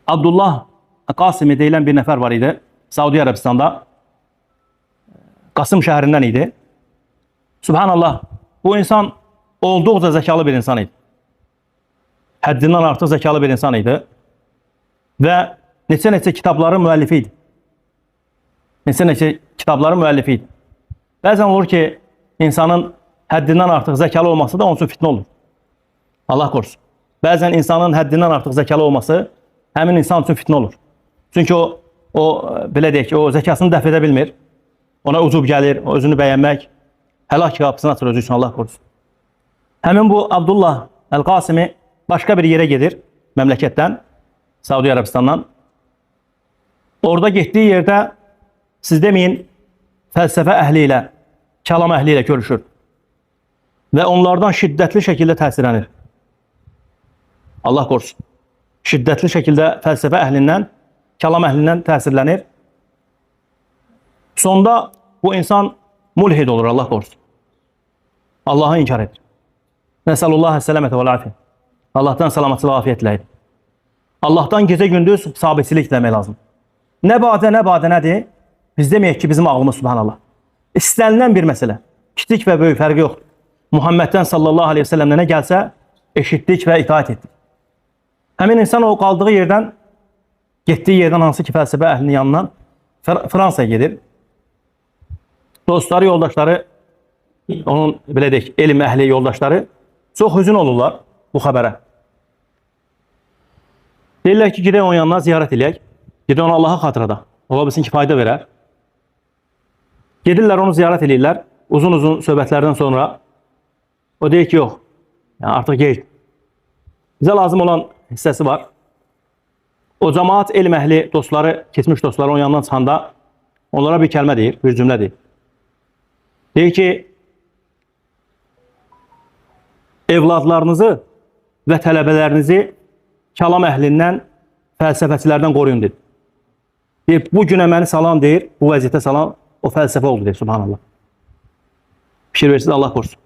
Abdullah Qasimi deyilən bir nəfər var idi Saudi Ərəbistanda. Qasım şəhərindən idi. Subhanallah, bu insan olduqca zəkalı bir insan idi. Həddindən artıq zəkalı bir insan idi. Və neçə-neçə kitabların müəllifi idi. Neçə-neçə kitabların müəllifi idi. Bəzən olur ki, insanın həddindən artıq zəkalı olması da onun üçün fitnə olur. Allah korusun. Bəzən insanın həddindən artıq zəkalı olması həmin insan üçün fitnə olur. Çünki o belə deyək ki, o zəkasını dəf edə bilmir. Ona ucub gəlir, o özünü bəyənmək, həlak qapısını açır özü üçün, Allah korusun. Həmin bu Abdullah Əl-Qasimi başqa bir yerə gedir məmləkətdən, Saudi Ərəbistandan. Orada getdiyi yerdə siz deməyin fəlsəfə əhli ilə, kəlam əhli ilə görüşür. Və onlardan şiddətli şəkildə təsirlənir. Allah korusun. Şiddətli şəkildə fəlsəfə əhlindən, kəlam əhlindən təsirlənir. Sonda bu insan mulhid olur, Allah korusun. Allah'ı inkar edir. Nəsəlullah sələmətə vəl afiyə. Allah'tan salamatçılıq, afiyet diləyir. Allah'tan gecə gündüz sabitçilik diləmək lazım. Nə badə, nə badə nədir? Biz deməyək ki, bizim ağlımız subhanallah. İstənilən bir məsələ, kiçik və böyük fərqi yoxdur. Muhammeddən sallallahu aleyhi ve sellem'dən nə gəlsə, eşitdik və itaat etdik. Həmin insan o qaldığı yerdən, getdiyi yerdən hansı ki fəlsəfə əhlinin yanından Fransaya gedir. Dostları, yoldaşları, onun belə deyək, elm əhli yoldaşları çox hüzün olurlar bu xəbərə. Deyirlər ki, gedək onun yanına ziyarət eləyək. Gedək onu Allaha xatırada. Ola bilsin ki, fayda verər. Gedirlər onu ziyarət eləyirlər. Uzun-uzun söhbətlərdən sonra o deyir ki, yox. Yəni artıq gec. Bizə lazım olan hissəsi var. O cəmaat elm əhli dostları, keçmiş dostları onun yanından çıxanda onlara bir kəlmə deyir, bir cümlə deyir. Deyir ki, evladlarınızı və tələbələrinizi kəlam əhlindən, fəlsəfəçilərdən qoruyun deyir. Deyir, bu günə məni salan deyir, bu vəziyyətə salan o fəlsəfə oldu deyir, subhanallah. Fikir versiniz, Allah korusun.